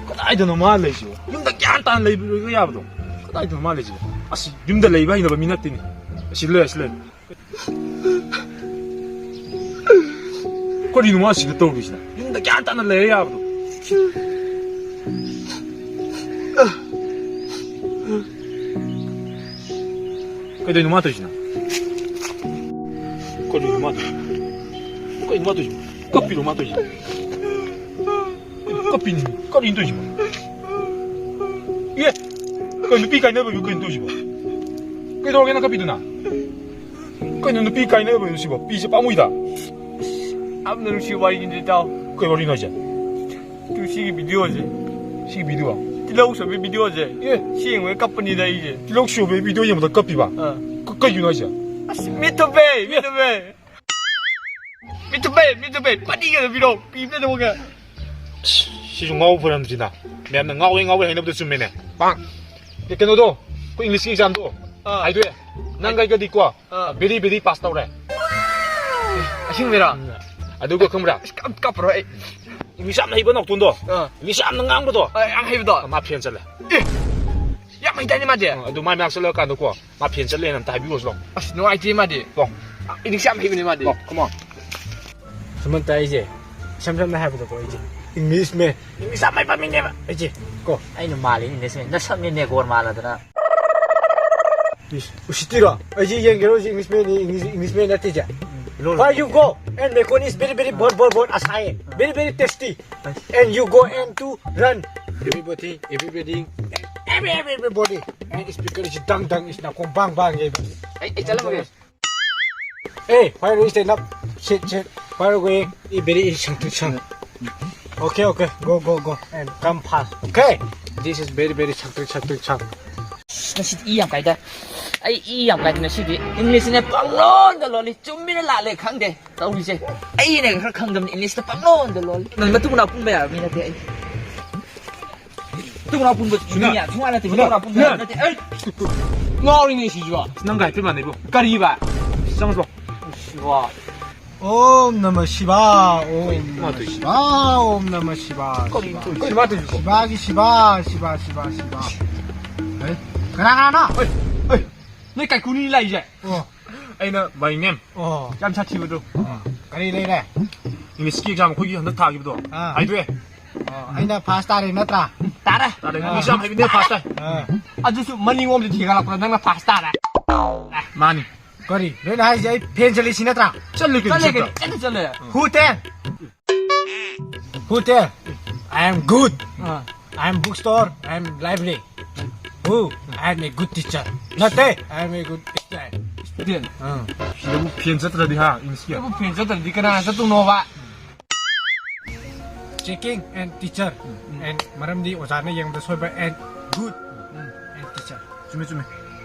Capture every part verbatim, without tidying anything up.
ꯀꯗꯥꯏꯗꯅꯣ ꯃꯥ ꯂꯩꯁꯤꯕꯣ? ꯌꯨꯝꯗ ꯒ꯭ꯌꯥꯟ ꯇꯥꯅ ꯂꯩꯕ ꯌꯥꯕꯗꯣ? ꯀꯗꯥꯏꯗꯅꯣ ꯃꯥ ꯂꯩꯁꯤꯕꯣ? ꯑꯁ, ꯌꯨꯝꯗ ꯂꯩꯕ ꯍꯩꯅꯕ ꯃꯤ ꯅꯠꯇꯦꯅꯦ꯫ ꯑꯁꯤ ꯂꯩ, ꯑꯁꯤ ꯂꯩ꯫ ꯀꯔꯤꯅꯣ ꯃꯥ ꯁꯤꯗ ꯇꯧꯔꯤꯁꯤꯅ? ꯌꯨꯝꯗ ꯒ꯭ꯌꯥꯟ ꯇꯥꯅ ꯂꯩꯔ ꯌꯥꯕꯗꯣ? ꯀꯩꯗꯧꯅꯣ ꯃꯥ ꯇꯧꯔꯤꯁꯤꯅ? ꯀꯔꯤꯅꯣ ꯃꯥ ꯇꯧꯔꯤꯁꯤꯅ? ꯀꯩꯅꯣ ꯃꯥ ꯇꯧꯔꯤꯁꯤꯅ? ꯀꯞꯄꯤꯔꯣ ꯃꯥ ꯇꯧꯔꯤꯁꯤꯅ? ꯀꯞꯄꯤꯅꯤ꯫ ꯀꯔꯤꯅꯣ ꯇꯧꯔꯤꯁꯤꯕꯣ? ꯑꯦ, ꯀꯩꯅꯣ, ꯅꯨꯄꯤ ꯀꯥꯏꯅꯕꯒꯤ ꯀꯩꯅꯣ ꯇꯧꯔꯤꯁꯤꯕꯣ? ꯀꯩꯗꯧꯔꯒꯦ ꯅꯪ ꯀꯞꯄꯤꯗꯨꯅ? ꯀꯩꯅꯣ, ꯅꯨꯄꯤ ꯀꯥꯏꯅꯕ ꯁꯤꯕꯣ? ꯄꯤꯁꯦ ꯄꯥꯝꯃꯨꯏꯗ꯫ ꯌꯥꯝꯅ ꯅꯨꯡꯁꯤ ꯋꯥꯔꯤꯅꯤ ꯏꯇꯥꯎ꯫ ꯀꯩ ꯋꯥꯔꯤꯅꯣ ꯍꯥꯏꯁꯦ? ꯇꯨ ꯁꯤꯒꯤ ꯚꯤꯗꯤꯑꯣꯁꯦ꯫ ꯁꯤꯒꯤ ꯚꯤꯗꯤꯑꯣ? ꯇꯤꯜꯍꯧ ꯁꯣꯏꯕꯒꯤ ꯚꯤꯗꯤꯑꯣꯁꯦ꯫ ꯑꯦ꯫ ꯁꯤ ꯌꯦꯡꯕꯗ ꯀꯞꯄꯅꯤꯗ ꯑꯩꯁꯦ꯫ ꯇꯤꯜꯍꯧ ꯁꯣꯏꯕꯒꯤ ꯚꯤꯗꯤꯑꯣ ꯌꯦꯡꯕꯗ ꯀꯞꯄꯤꯕ? ꯑꯥ꯫ ꯀ-, ꯀꯩꯒꯤꯅꯣ ꯍꯥꯏꯁꯦ? ꯑꯁ, ꯃꯤꯠ ꯊꯨꯞꯄꯦ, ꯃꯤꯠ ꯊꯨꯞꯄꯦ꯫ ꯃꯤꯠ ꯊꯨꯞꯄꯦ, ꯃꯤꯠ ꯊꯨꯞꯄꯦ꯫ ꯄꯥꯔꯇꯤꯒ ꯑꯗꯨꯝ ꯄꯤꯔꯛꯑꯣ, ꯄꯤꯕꯅ ꯇꯧꯕꯒ꯫ ꯑꯁ, ꯁꯤꯁꯨ ꯉꯥꯎ ꯐꯔꯝꯗ꯭ꯔꯤꯅ꯫ ꯃꯌꯥꯝꯅ ꯉꯥꯎꯋꯦ, ꯉꯥꯎꯋꯦ ꯍꯥꯏꯅꯕꯗꯣ ꯆꯨꯝꯃꯦꯅꯦ꯫ ꯄꯥꯡ꯫ ꯑꯦ, ꯀꯩꯅꯣꯗꯣ, ꯑꯩꯈꯣꯏ ꯏꯪꯂꯤꯁꯀꯤ ꯑꯦꯛꯖꯥꯝꯗꯣ꯫ ꯑꯥ꯫ ꯍꯥꯏꯗꯣꯛꯑꯦ꯫ ꯅꯪ ꯑꯩꯒꯗꯤꯀꯣ, ꯑꯥ꯫ ꯕꯦꯔꯤ, ꯕꯦꯔꯤ ꯄꯥꯁ ꯇꯧꯔꯦ꯫ ꯑꯁꯦꯡꯕꯩꯔꯣ? ꯎꯝ꯫ ꯑꯗꯨꯒ ꯈꯪꯕ꯭ꯔꯥ? ꯑꯁ, ꯀꯞ-, ꯀꯞꯄꯔꯣꯏ ꯑꯩ꯫ ꯏꯪꯂꯤꯁ ꯌꯥꯝꯅ ꯍꯩꯕ ꯅꯥꯎꯇꯣꯟꯗꯣ꯫ ꯑꯥ꯫ ꯏꯪꯂꯤꯁ ꯌꯥꯝꯅ ꯉꯥꯡꯕꯗꯣ꯫ ꯑꯥ, ꯌꯥꯝ ꯍꯩꯕꯗꯣ? ꯃꯥ ꯐꯦꯟ ꯆꯠꯂꯦ꯫ ꯑꯦ! ꯌꯥꯝ ꯍꯩꯗꯥꯏꯅꯦ ꯃꯥꯗꯤ? ꯑꯥ, ꯑꯗꯨ ꯃꯥꯏ ꯃꯅꯥꯛ ꯆꯠꯂꯀꯥꯟꯗꯀꯣ, ꯃꯥ ꯐꯦꯟ ꯆꯠꯂꯦꯅ ꯑꯝꯇ ꯍꯥꯏꯕꯤꯔꯨꯔꯁꯤ ꯂꯥꯎ꯫ ꯑꯁ, ꯅꯨꯡꯉꯥꯏꯇꯦ ꯃꯥꯗꯤ꯫ ꯂꯥꯎ꯫ ꯏꯪꯂꯤꯁ ꯌꯥꯝ ꯍꯩꯕꯅꯦ ꯃꯥꯗꯤ꯫ ꯂꯥꯎ, come on꯫ ꯁꯨꯃꯟꯇ, ꯑꯩꯁꯦ ꯏꯁꯝ ꯁꯝꯅ ꯍꯥꯏꯕꯗꯀꯣ, ꯑꯩꯁꯦ ꯏꯪꯂꯤꯁ ꯃꯦꯟ, ꯏꯪꯂꯤꯁ ꯌꯥꯝ ꯍꯩꯕ ꯃꯤꯅꯦꯕ ꯑꯩꯁꯦ꯫ ꯀꯣ꯫ ꯑꯩꯅ ꯃꯥꯜꯂꯤ ꯏꯪꯂꯤꯁ ꯃꯦꯟ, ꯅꯁꯛꯅꯤ ꯅꯦꯒꯣꯔ ꯃꯥꯜꯂꯗꯅ꯫ ꯏꯁ, ꯎꯁꯤꯠꯇꯤꯔꯣ? ꯑꯩꯁꯦ ꯌꯦꯡꯒꯦꯔꯣ ꯍꯧꯖꯤꯛ ꯏꯪꯂꯤꯁ ꯃꯦꯟꯅꯤ, ꯏꯪꯂꯤꯁ, ꯏꯪꯂꯤꯁ ꯃꯦꯟ ꯅꯠꯇꯦꯁꯦ꯫ ꯎꯝ, ꯂꯣꯜ Why you go and Mekoni is very, very bored, bored, bored, asai. Very, very tasty. And you go and to run. Everybody, everybody, every, every, everybody. And speaker is dang, dang, is nakong bang, bang, eh. ꯑꯩ, ꯑꯩ ꯆꯠꯂꯝꯃꯒꯦ꯫ Hey, why you stand up? Sit, sit. Why you going? Very is something, some. Okay, okay. Go, go, go. And come fast. Okay. This is very, very something, something, some. ꯉꯁꯤꯗꯤ E ꯌꯥꯝ ꯀꯥꯏꯗ꯫ ꯑꯩ E ꯌꯥꯝ ꯀꯥꯏꯗ ꯉꯁꯤꯗꯤ꯫ ꯏꯪꯂꯤꯁꯁꯤꯅꯦ ꯄꯪꯂꯣꯟꯗ ꯂꯣꯜꯂꯤ꯫ ꯆꯨꯝꯃꯤꯔ ꯂꯥꯜꯂꯦ ꯈꯪꯗꯦ ꯇꯧꯔꯤꯁꯦ꯫ ꯑꯩꯅ ꯈꯔ ꯈꯪꯗꯕꯅꯤ ꯏꯪꯂꯤꯁꯇ ꯄꯪꯂꯣꯟꯗ ꯂꯣꯜꯂꯤ꯫ ꯅꯪ ꯃꯇꯨ ꯃꯅꯥꯎ ꯄꯨꯟꯕ ꯌꯥꯕ ꯃꯤ ꯅꯠꯇꯦ ꯑꯩ꯫ ꯃꯇꯨꯡ ꯃꯅꯥꯎ ꯄꯨꯟꯕ ꯁꯨꯅ꯫ ꯃꯤꯅꯦ, ꯁꯨꯡꯌꯥ ꯅꯠꯇꯦ, ꯃꯇꯨꯡ ꯃꯅꯥꯎ ꯄꯨꯟꯕ ꯁꯨꯅ꯫ ꯅꯠꯇꯦ꯫ ꯑꯩ ꯉꯥꯎꯔꯤꯅꯦ ꯁꯤꯁꯨ꯫ ꯅꯪꯒ ꯍꯥꯏꯐꯦꯠ ꯃꯥꯟꯅꯩꯕꯣ꯫ ꯀꯔꯤꯕ? ꯆꯪꯉꯁꯤ ꯂꯥꯎ꯫ ꯁꯤꯕꯣ꯫ ॐ नमः शिवाय, ॐ नमः शिवाय, ॐ नमः शिवाय, ꯀꯔꯤꯅꯣ ꯇꯧꯔꯤꯁꯦ? ꯀꯩꯅꯣ ꯃꯥ ꯇꯧꯔꯤꯁꯤꯕꯣ? ꯁꯤꯕꯥꯒꯤ ꯁꯤꯕꯥ, ꯁꯤꯕꯥ, ꯁꯤꯕꯥ, ꯁꯤꯕꯥ꯫ ꯍꯩ, ꯀꯅꯥ, ꯀꯅꯥꯅꯣ? ꯍꯩ, ꯍꯩ, ꯅꯣꯏ ꯀꯥꯏꯀꯨꯅꯤ ꯂꯥꯛꯏꯁꯦ? ꯑꯣ꯫ ꯑꯩꯅ my name꯫ ꯑꯣ꯫ ꯌꯥꯝ ꯁꯥꯊꯤꯕꯗꯣ꯫ ꯑꯣ꯫ ꯀꯔꯤ ꯂꯩꯔꯦ? English ꯀꯤ exam ꯑꯩꯈꯣꯏꯒꯤ ꯍꯟꯗꯛ ꯊꯥꯈꯤꯕꯗꯣ꯫ ꯑꯥ꯫ ꯍꯥꯏꯗꯣꯛꯑꯦ꯫ ꯑꯣ, ꯑꯩꯅ first ꯇꯥꯔꯦ ꯅꯠꯇ꯭ꯔꯥ? ꯇꯥꯔꯦ꯫ ꯇꯥꯔꯦ꯫ ꯑꯥ꯫ English ꯌꯥꯝ ꯍꯩꯕꯅꯦ first ꯇꯥꯏ꯫ ꯑꯥ꯫ ꯑꯗꯨꯁꯨ ꯃꯅꯤꯡꯂꯣꯝꯗ ꯊꯤꯒꯠꯂꯛꯄꯗ ꯅꯪꯅ first ꯇꯥꯔꯦ꯫ ꯃꯥꯅꯤ꯫ ꯀꯔꯤ? ꯅꯣꯏꯅ ꯍꯥꯏꯁꯦ ꯑꯩ ꯐꯦꯟ ꯆꯠꯂꯤꯁꯤ ꯅꯠꯇ꯭ꯔꯥ? ꯆꯠꯂꯦ ꯀꯩꯅꯣ, ꯆꯠꯂꯦ ꯆꯠꯇ꯭ꯔꯥ? ꯀꯩꯅꯣ, ꯆꯠꯂꯦ, ꯆꯠꯂꯦ꯫ Who tell? Who tell? I am good. Ah. I am bookstore, I am library. Who? I am a good teacher. ꯅꯠꯇꯦ, I am a good student. Student. ꯑꯥ꯫ ꯁꯤꯗꯕꯨ ꯐꯦꯟ ꯆꯠꯇ꯭ꯔꯗꯤ ꯍꯥ, English ꯀꯤ? ꯁꯤꯗꯕꯨ ꯐꯦꯟ ꯆꯠꯇ꯭ꯔꯗꯤ ꯀꯅꯥꯅ ꯆꯠꯇꯣꯏꯅꯣꯕ? Checking and teacher. Um. And ꯃꯔꯝꯗꯤ ꯑꯣꯖꯥꯅ ꯌꯦꯡꯕꯗ ꯁꯣꯏꯕ and good. Um. And teacher. ꯆꯨꯝꯃꯦ, ꯆꯨꯝꯃꯦ꯫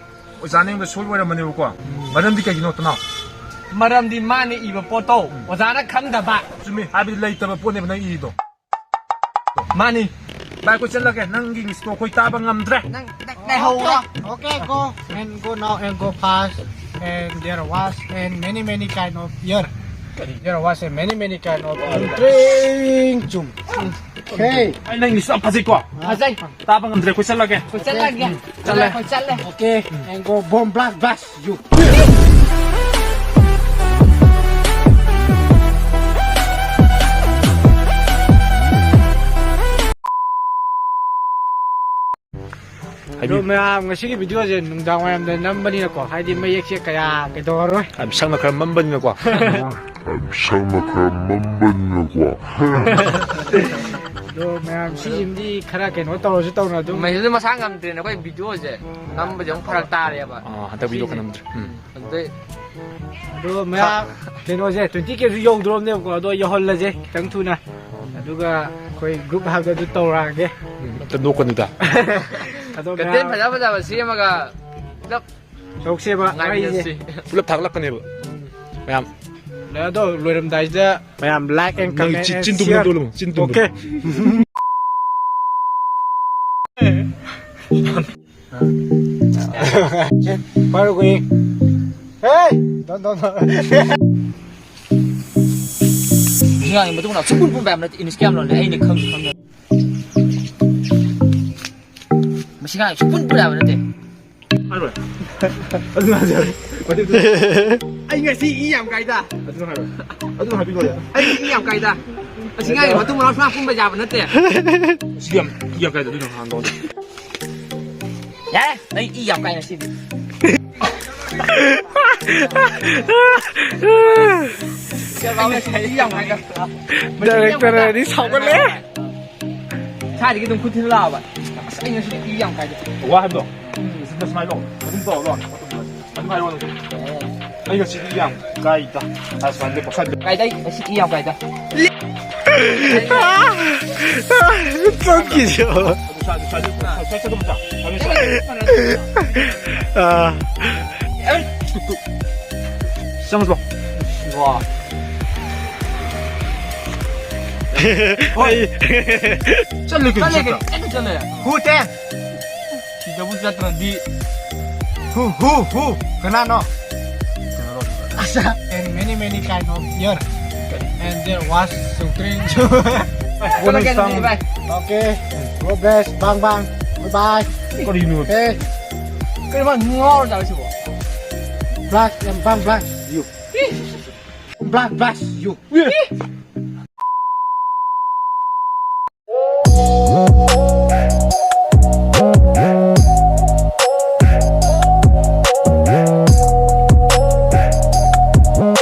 ꯑꯣꯖꯥꯅ ꯌꯦꯡꯕꯗ ꯁꯣꯏꯕ ꯑꯣꯏꯔꯝꯃꯅꯦꯕꯀꯣ꯫ ꯎꯝ꯫ ꯃꯔꯝꯗꯤ ꯀꯩꯒꯤꯅꯣ, ꯇꯅꯥꯎ? ꯃꯔꯝꯗꯤ ꯃꯥꯅ ꯏꯕ ꯄꯣꯠꯇꯣ ꯎꯝ꯫ ꯑꯣꯖꯥꯅ ꯈꯪꯗꯕ꯫ ꯆꯨꯝꯃꯦ, ꯍꯥꯏꯕꯗꯤ ꯂꯩꯇꯕ ꯄꯣꯠꯅꯦꯕ ꯅꯪ ꯏꯔꯤꯗꯣ꯫ ꯃꯥꯅꯤ꯫ ꯚꯥꯏ, ꯑꯩꯈꯣꯏ ꯆꯠꯂꯒꯦ꯫ ꯅꯪꯒꯤ English ꯇꯣ ꯑꯩꯈꯣꯏ ꯇꯥꯕ ꯉꯝꯗ꯭ꯔꯦ꯫ ꯅꯪ, ꯅꯪ ꯂꯩꯍꯧꯔꯣ꯫ Okay, okay, go and go now and go fast. And there was and many, many kind of year. There was a many, many kind of drink ꯆꯨꯝ꯫ Okay. ꯑꯩ ꯅꯪ English ꯌꯥꯝ ꯐꯖꯩꯀꯣ꯫ ꯐꯖꯩ꯫ ꯇꯥꯕ ꯉꯝꯗ꯭ꯔꯦ, ꯑꯩꯈꯣꯏ ꯆꯠꯂꯒꯦ꯫ ꯑꯩꯈꯣꯏ ꯆꯠꯂꯒꯦ꯫ ꯎꯝ, ꯆꯠꯂꯦ꯫ ꯑꯩꯈꯣꯏ ꯆꯠꯂꯦ꯫ Okay, and go bomb blast blast you. ꯑꯗꯣ ꯍꯥꯏꯕꯤꯌꯨ꯫ ꯃꯌꯥꯝ, ꯉꯁꯤꯒꯤ video ꯁꯦ ꯅꯨꯡꯗꯥꯡ ꯋꯥꯏꯔꯝꯗ ꯅꯝꯕꯅꯤꯅꯀꯣ, ꯍꯥꯏꯗꯤ ꯃꯌꯦꯛꯁꯦ ꯀꯌꯥ ꯀꯩꯗꯧꯔꯔꯣꯏ꯫ ꯌꯥꯝ ꯁꯪꯅ ꯈꯔ ꯃꯝꯕꯅꯤꯅꯀꯣ꯫ ꯌꯥꯝ ꯁꯪꯅ ꯈꯔ ꯃꯝꯕꯅꯤꯅꯀꯣ꯫ ꯑꯗꯣ ꯃꯌꯥꯝ, ꯁꯤꯁꯤꯃꯗꯤ ꯈꯔ ꯀꯩꯅꯣ ꯇꯧꯔꯁꯨ ꯇꯧꯅ ꯑꯗꯨꯝ꯫ ꯃꯩꯁꯨ ꯃꯁꯥ ꯉꯝꯗ꯭ꯔꯦꯅ ꯑꯩꯈꯣꯏ video ꯁꯦ ꯅꯝꯕꯁꯦ ꯑꯃꯨꯛ ꯐꯔꯛ ꯇꯥꯔꯦꯕ꯫ ꯑꯥ, ꯍꯟꯗꯛ video ꯈꯔ ꯅꯝꯗ꯭ꯔꯦ꯫ ꯎꯝ꯫ ꯑꯗꯨꯗꯩ ꯑꯗꯣ ꯃꯌꯥꯝ, ꯀꯩꯅꯣꯁꯦ twenty K ꯁꯨ ꯌꯧꯗ꯭ꯔꯣꯕꯅꯦꯕꯀꯣ, ꯑꯗꯣ ꯌꯧꯍꯜꯂꯁꯦ ꯈꯤꯇꯪ ꯊꯨꯅ꯫ ꯑꯗꯨꯒ ꯑꯩꯈꯣꯏ group ꯍꯥꯏꯕꯗꯣ ꯑꯗꯨ ꯇꯧꯔꯛꯑꯒꯦ꯫ ꯎꯝ, ꯑꯝꯇ ꯅꯣꯛꯀꯅꯨꯗ꯫ ꯑꯗꯣ content ꯃꯌꯥꯝ ꯐꯖ ꯐꯖꯕ ꯁꯦꯝꯃꯒ ꯄꯨꯂꯞ ꯉꯥꯏꯃꯤꯟꯅꯁꯤ꯫ ꯋꯥꯔꯤꯁꯦ꯫ ꯄꯨꯂꯞ ꯊꯥꯒꯠꯂꯛꯀꯅꯦꯕ ꯃꯌꯥꯝ꯫ ꯑꯗꯣ ꯂꯣꯏꯔꯝꯗꯥꯏꯁꯤꯗ ꯃꯌꯥꯝ like and ꯅꯪꯒꯤ comment ꯆꯤꯟ, and ꯆꯤꯟ ꯇꯨꯝꯕ share꯫ ꯇꯧꯔꯝꯃꯣ, ꯆꯤꯟ ꯇꯨꯝꯕ꯫ Okay꯫ ꯐꯔꯨꯒꯅꯤ꯫ ꯍꯦ! ꯗꯣꯟ, ꯗꯣꯟ, ꯗꯣꯟ꯫ ꯃꯁꯤ ꯉꯥꯡꯉꯤ ꯃꯇꯨꯡ ꯃꯅꯥꯎ ꯁꯨꯡꯄꯨꯟ ꯄꯨꯟꯕ ꯌꯥꯕ ꯅꯠꯇꯦ꯫ ꯏꯪꯂꯤꯁ ꯀꯌꯥꯝ ꯂꯣꯜꯂꯦ ꯑꯩꯅ ꯈꯪꯁꯨ ꯈꯪꯗꯅ꯫ ꯃꯁꯤ ꯉꯥꯡꯉꯤ ꯁꯨꯡꯄꯨꯟ ꯄꯨꯟꯕ ꯌꯥꯕ ꯅꯠꯇꯦ꯫ ꯍꯥꯏꯔꯣꯏ꯫ ꯑꯗꯨ ꯉꯥꯡꯁꯦ ꯍꯥꯏꯔꯣꯏ꯫ ꯃꯇꯦꯛꯇꯨ꯫ ꯑꯩ ꯉꯁꯤ ꯏ ꯌꯥꯝ ꯀꯥꯏꯗ꯫ ꯑꯗꯨ ꯍꯥꯏꯔꯣꯏ꯫ ꯑꯗꯨ ꯍꯥꯏꯕꯤꯔꯣꯏ꯫ ꯑꯩ ꯏ ꯌꯥꯝ ꯀꯥꯏꯗ꯫ ꯃꯁꯤ ꯉꯥꯡꯉꯤ ꯃꯇꯨꯡ ꯃꯅꯥꯎ ꯁꯨꯡꯄꯨꯟ ꯄꯨꯟꯕ ꯌꯥꯕ ꯅꯠꯇꯦ꯫ ꯁꯤ ꯌꯥꯝ, ꯏ ꯌꯥꯝ ꯀꯥꯏꯗ ꯑꯗꯨꯅ ꯍꯥꯟꯗꯣꯛꯑꯣ꯫ ꯌꯥꯔꯦ, ꯅꯪ ꯏ ꯌꯥꯝ ꯀꯥꯏ ꯉꯁꯤꯗꯤ꯫ ꯏ ꯌꯥꯝ ꯀꯥꯏꯗ꯫ ꯗꯥꯏꯔꯦꯛꯇꯔꯗꯤ ꯁꯥꯎꯒꯠꯂꯦ꯫ ꯁꯥꯏꯗꯒꯤ ꯑꯗꯨꯝ ꯈꯨꯠ ꯊꯤꯜꯂꯛꯑꯕ꯫ ꯑꯁ, ꯑꯩ ꯉꯁꯤꯗꯤ ꯏ ꯌꯥꯝ ꯀꯥꯏꯗ꯫ ꯋꯥ ꯍꯥꯏꯕꯗꯣ? ꯎꯝ꯫ ꯁꯤꯗ ꯁꯨꯃꯥꯏꯅ ꯂꯥꯛꯑꯣ꯫ ꯑꯗꯨꯝ ꯇꯧꯔꯣ, ꯂꯥꯛꯑꯣ꯫ ꯑꯗꯨꯝ ꯍꯥꯏꯔꯣ ꯅꯪ꯫ ꯑꯩ ꯉꯁꯤꯗꯤ ꯌꯥꯝ ꯀꯥꯏꯗ꯫ ꯑꯁ, ꯃꯥꯟꯗꯦ, ꯄꯣꯛꯁꯟꯗꯦ꯫ ꯀꯥꯏꯗ? ꯑꯩ ꯉꯁꯤ ꯏ ꯌꯥꯝ ꯀꯥꯏꯗ꯫ ꯆꯠꯈꯤꯁꯦ꯫ ꯑꯗꯨ ꯁꯥ-, ꯑꯗꯨ ꯁꯥ-, ꯑꯗꯨ ꯁꯥ-, ꯁꯥ-, ꯁꯥ-, ꯑꯗꯨꯝ ꯆꯥ꯫ ꯑꯗꯨ ꯁꯥ-, ꯑꯥ꯫ ꯆꯪꯉꯁꯤ ꯂꯥꯎ꯫ ꯋꯥ꯫ ꯍꯣꯏ꯫ ꯆꯠꯂꯦ ꯀꯩꯅꯣ, ꯆꯠꯂꯦ ꯆꯠꯇ꯭ꯔꯥ? ꯀꯩꯅꯣ, ꯆꯠꯂꯦ꯫ ꯍꯨ ꯇꯦ? ꯁꯤꯗꯕꯨ ꯆꯠꯇ꯭ꯔꯗꯤ꯫ Who, who, who? ꯀꯅꯥꯅꯣ? ꯑꯁ, and many, many kind of year. And there was supreme. ꯀꯣꯟꯅ ꯆꯪ-꯫ Okay. God bless. Bang, bang. Bye, bye. ꯀꯔꯤꯅꯣ? Okay. ꯀꯩꯅꯣ ꯃꯥ ꯉꯥꯎꯔ ꯆꯠꯂꯤꯁꯤꯕꯣ? Black and bang, bang. You. Black, black. You.